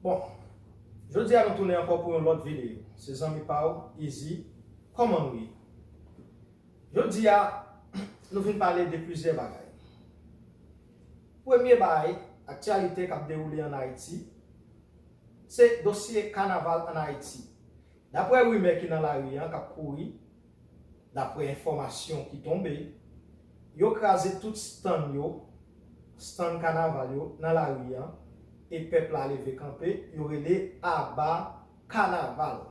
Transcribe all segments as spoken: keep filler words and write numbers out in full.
Bon, jodi a nou tounen ankò pou yon lòt videyo. Se zanmi pa w, Easy. Kòman nou ye? Jodi a, nou vin pale de plizyè bagay. Premye bagay, aktyalite k ap dewoule ann Ayiti, se dosye kanaval ann Ayiti. Daprè rimè ki nan lari an k ap kouri, daprè enfòmasyon ki tonbe, yo kraze tout stand yo, stand kanaval yo nan lari an, e pèp la leve kanpe, yo rele aba kanaval.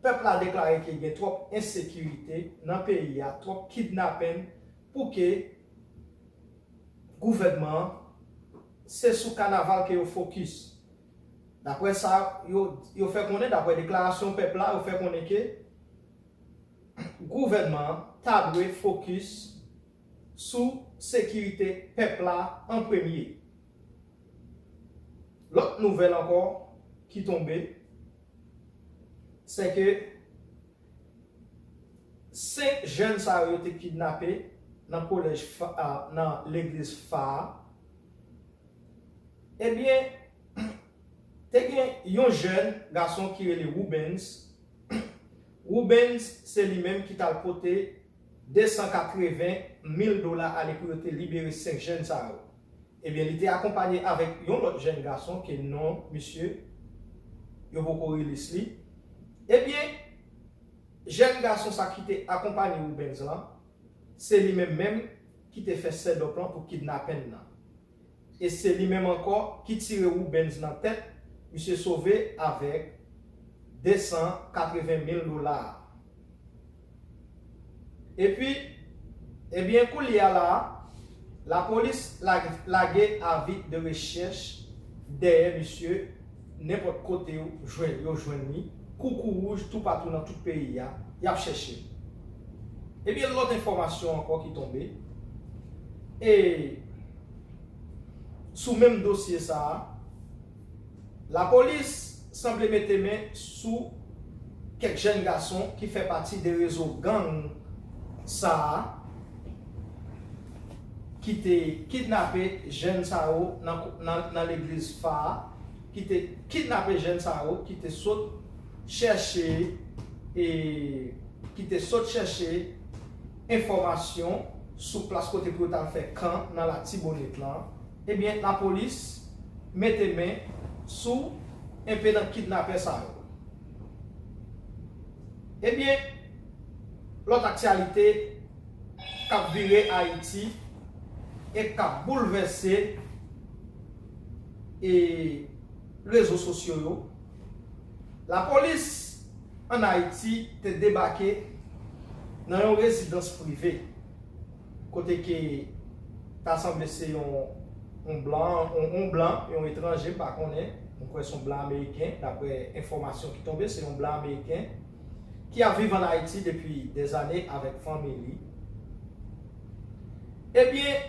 Pèp la deklare ke gen twòp ensekirite nan peyi a, twòp kidnapen, pou ke gouvènman an, se sou kanaval ke yo fokis. Daprè sa yo, yo fè konnen, daprè deklarasyon pèp la, yo fè konnen ke gouvènman an ta dwe fokis sou sekirite pèp la an premye. Lòt nouvèl ankò ki tonbe, se ke senk jèn sa yo te kidnape nan kolèj Fa-, a, nan legliz Fa a. Ebyen, te gen yon jèn gason ki rele Rubens. Rubens, se li menm ki t al pote de san katreven mil dola ale pou yo te libere senk jèn sa yo. Ebyen, li te akonpanye avèk yon lòt jèn gason ke non misye, yo poko rilis li. Ebyen, jèn gason sa ki te akonpanye Rubens lan, se li menm menm ki te fè sèdòp lan pou kidnapen nan. E se li menm ankò ki tire Rubens nan tèt, misye sove avèk de san katreven mil dola. Epi, ebyen, koulye a la, lapolis lage, lage avi de rechèch dèyè misye, nenpòt kote yo jwenn, yo jwenn li, koukouwouj toupatou nan tout peyi a, y ap chèche l. Ebyen, lòt enfòmasyon ankò ki tonbe, e sou menm dosye sa a, lapolis sanble mete men sou kèk jèn gason ki fè pati de rezo gang sa a, ki te kidnape jèn sa yo nan, nan, nan legliz Fa a, ki te kidnape jèn sa yo, ki te sot chèche, e, ki te sot chèche enfòmasyon sou plas kote pou yo t al fè kan nan Latibonit lan. Ebyen, lapolis mete men sou enpe nan kidnapè sa yo. Ebyen, lòt aktyalite k ap vire Ayiti e k ap boulvèse, e, rezo sosyo yo, lapolis ann Ayiti te debake nan yon rezidans prive, kote ke ta sanble se yon, yon blan, yon, yon blan, yon etranje, m pa konnen, mwen kwè se yon blan ameriken, daprè enfòmasyon ki tonbe, se yon blan ameriken ki ap viv ann Ayiti depi dèzane avèk fanmi li. Ebyen,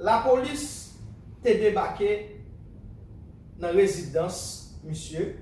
lapolis te debake nan rezidans misye,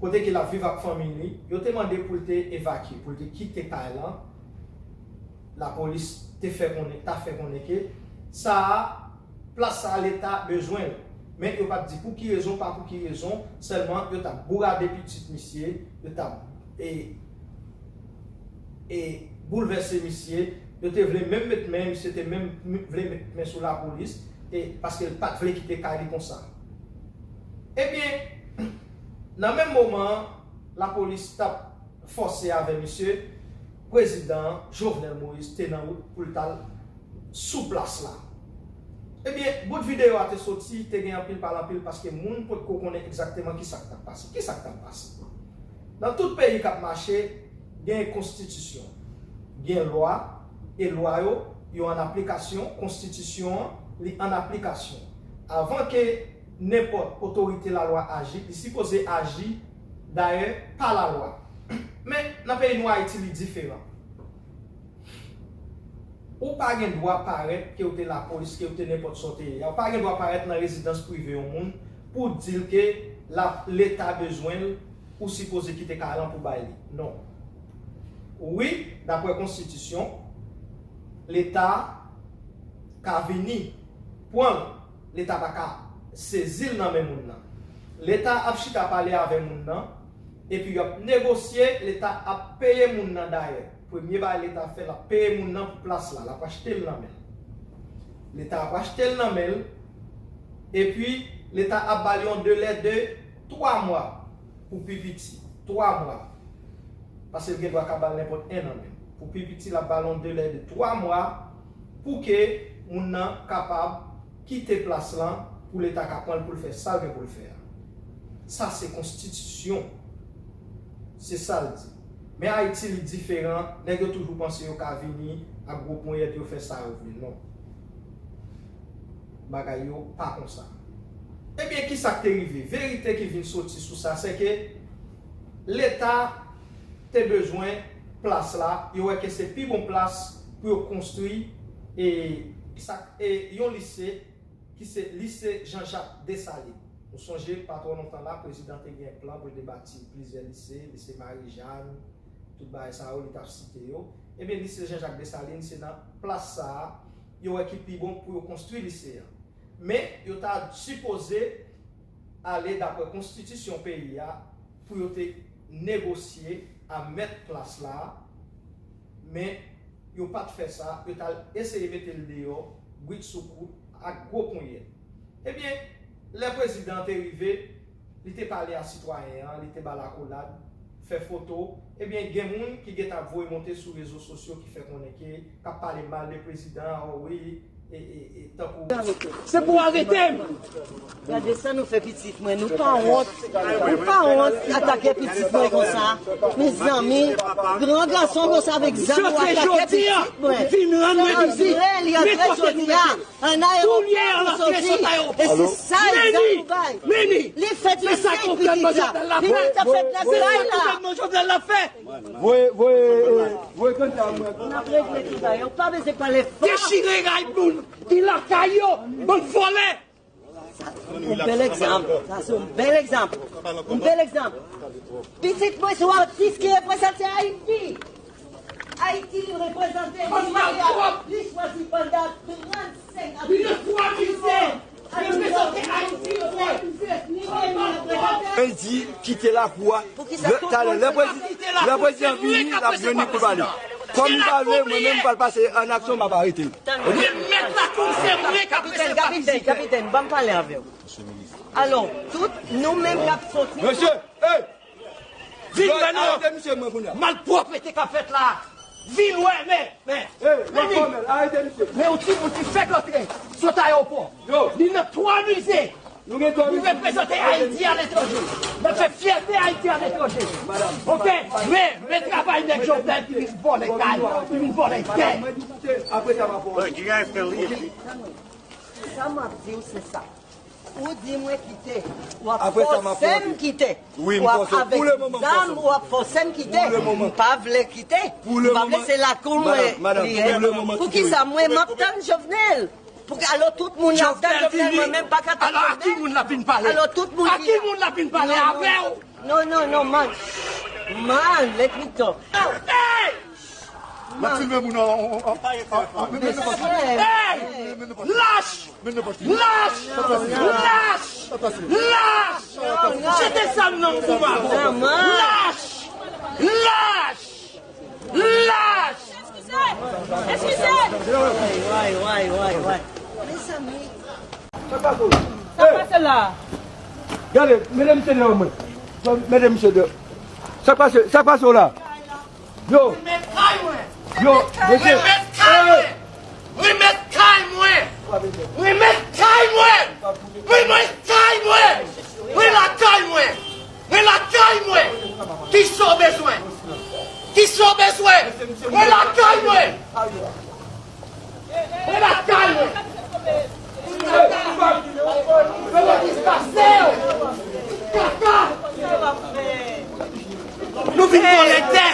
kote ke l ap viv ak fanmi li, yo te mande pou l te evakye, pou l te kite kay lan. Lapolis te fè konnen, ta fè konnen ke sa a, plas sa a, Leta bezwen l. Men yo pa t di pou ki rezon, pa pou ki rezon, sèlman yo t ap bourade pitit misye, yo t ap, e, e boulvèse misye. Yo te vle menm met men, misye te menm vle met men sou lapolis, e paske l pa t vle kite kay li konsa. Ebyen, nan menm moman an, lapolis t ap fòse avè misye, prezidan Jovenel Moïse te nan wout pou l t al sou plas la. Ebyen, bout videyo a te soti, te gen anpil pale anpil paske moun potko konnen egzakteman kisa k t ap pase. Kisa k t ap pase? Nan tout peyi k ap mache, gen konstitisyon, gen lwa, e lwa yo, yo ann aplikasyon, konstitisyon an, li ann aplikasyon. Avan ke nenpòt otorite lalwa aji, li sipoze aji dayè pa lalwa. Men, nan peyi nou Ayiti, li diferan. Ou pa gen dwa parèt ke w te lapolis, ke w te nenpòt sa w te ye a. Ou pa gen dwa parèt nan rezidans prive yon moun pou w di l ke la, Leta bezwen l, ou sipoze kite kay lan pou bay li. Non. Wi, daprè konstitisyon, Leta ka vini pran l. Leta pa ka sezi l nan men moun nan. Leta ap chita pale avè moun nan, epi y ap negosye, Leta ap peye moun nan dayè. Premye bagay Leta fè, l ap peye moun nan pou plas la, l ap achte l nan men l. Leta ap achte l nan men l, epi Leta ap ba l yon delè de twa mwa pou pi piti. Twa mwa. Paske l gen dwa ka ba l nenpòt en an menm. Pou pi piti, l ap ba l yon delè de twa mwa pou ke moun nan kapab kite plas lan pou Leta ka pran l pou l fè sa l gen pou l fè a. Sa se konstitisyon. Se sa l di. Men Ayiti, li diferan. Nèg yo toujou panse yo ka vini ak gwo ponyèt, yo fè sa yo vle. Non. Bagay yo pa konsa. Ebyen, ki sa k te rive? Verite ki vin soti sou sa, se ke Leta te bezwen plas la, yo wè ke se pi bon plas pou yo konstwi e, sa, e yon lise ki se Lise Jean Jacques Dessalines. Nou sonje, pa twò lontan la, prezidan te gen plan pou l te bati plizyè lise, lise Marijàn, tout bagay sa yo, li t ap site yo. Ebyen, lise Jean Jacques Dessalines, se nan plas sa a, yo wè ki pi bon pou yo konstwi lise a. Men, yo ta sipoze ale dapre konstitisyon peyi a pou yo te negosye a mèt plas la, men yo pa t fè sa, yo t al eseye mete l deyò, brit sou kout, ak gwo ponyèt. Ebyen, lè prezidan an te rive, li te pale a sitwayen an, li te ba l akolad, fè foto. Ebyen, gen moun ki gentan ap voye monte sou rezo sosyo ki fè konnen ke, k ap pale mal de prezidan an, o wi, e, e, e, tankou. Se pou arete m! Gade sa nou fè pitit mwen, nou pa wont, nou pa wont atake pitit mwen konsa. Mezanmi, gran gason konsa avèk zam ou atake pitit mwen. Vin rann mwen vizit. Li antre jodi a. An ayewopò pou soti. E se sa egzanp ou bay. Li fèt le senk pitit la. Pitit la fèt nan kay la. Voye, voye, eh, voye kanta mwen. N ap regle tout bagay. Ou pa bezwen pale fò. Dechire ray moun ki lakay yo. Bann vòlè. Yon bèl egzanp. Sa se yon bèl egzanp. Yon bèl egzanp. Pitit mwen se yon atis ki reprezante Ayiti. Ayiti li reprezante, li chwazi pandan trannsenk ane. Li nan twa mize. Reprezante Ayiti, yo fè. Li vini reprezante. Mwen di kite lakou a. Talè, lè prezi-, lè prezidan vini, l ap jwenn li pou l pale. Kòm li pa vle, mwen menm m pral pase an aksyon, m ap arete l. Remèt lakou, se mwen k ap resevwa vizitè. Kapitèn, kapitèn, ban m pale avè w. Alò, tout nou menm k ap soti. Mesye, hey! Vin wè non. Arete misye mwen kounye a. Malpwòpte k ap fèt la. Vin wè, men, men. Hey, men, men, arete misye. Men yon timoun ki fèk antre sot ayewopò. Li nan twa mize. Li reprezante Ayiti aletranje. L ap fè fyète Ayiti aletranje. Oke? Men, men travay nèg Jovenel ki vin vòlè kay, ki vin vòlè tè. Sa m ap di w se sa. Ou di mwen kite. W ap fòse m kite. Wi, m fòse w pou le moman, m fòse w. W ap avèk zam, w ap fòse m kite. Pou le moman. M pa vle kite. Pou le moman. M pa vle, se lakou mwen li ye. Pou kisa mwen m ap tann Jovenel? Pou ki alò tout moun y ap tann Jovenel, mwen menm pa ka tann Jovenel? Alò a ki moun l ap vin pale? Alò tout moun ki la. A ki moun l ap vin pale avè w? Non, non, non, man. Man, let me talk. Hey! L ap filme moun an, an, an, an, an, men, men, men, hey! Lach! Lach! Lach! Lach! Jete zam nan pou mwen. Lach! Lach! Lach! Eskize! Eskize! Way, way, way, way. Mezanmi. Sa k pase w? Sa k pase la? Gade, mete misye deyò mwen. Mete misye deyò. Sa k pase, sa k pase w la? Yo. Yo, mesye. Remèt kay mwen. Remèt kay mwen. Remèt kay mwen. Remèt kay mwen. Mwen lakay mwen. Mwen lakay mwen. Kisa w bezwen? Kisa w bezwen? Mwen lakay mwen. Mwen lakay mwen. Mwen displase yo. Kaka. Nou vin vòlè tè.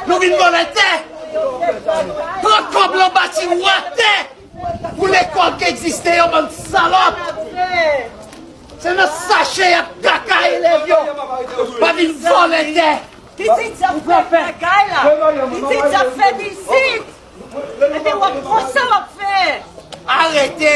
Nou vin vòlè tè. Pran kòb lan bati w atè. Pou lekòl ki egziste yo, bann salòp. Se nan sache y ap kaka elèv yo. Pa vin vòlè tè. Pitit sa fè bagay la. Pitit sa fè isit. Epi w ap konsa w ap fè. Arete.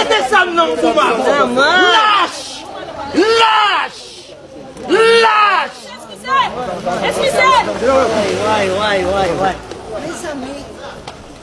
Mete zam nan pou m avè w. Lach! Lach! Lach! Eskize! Eskize! Way, way, way, way. Mezanmi.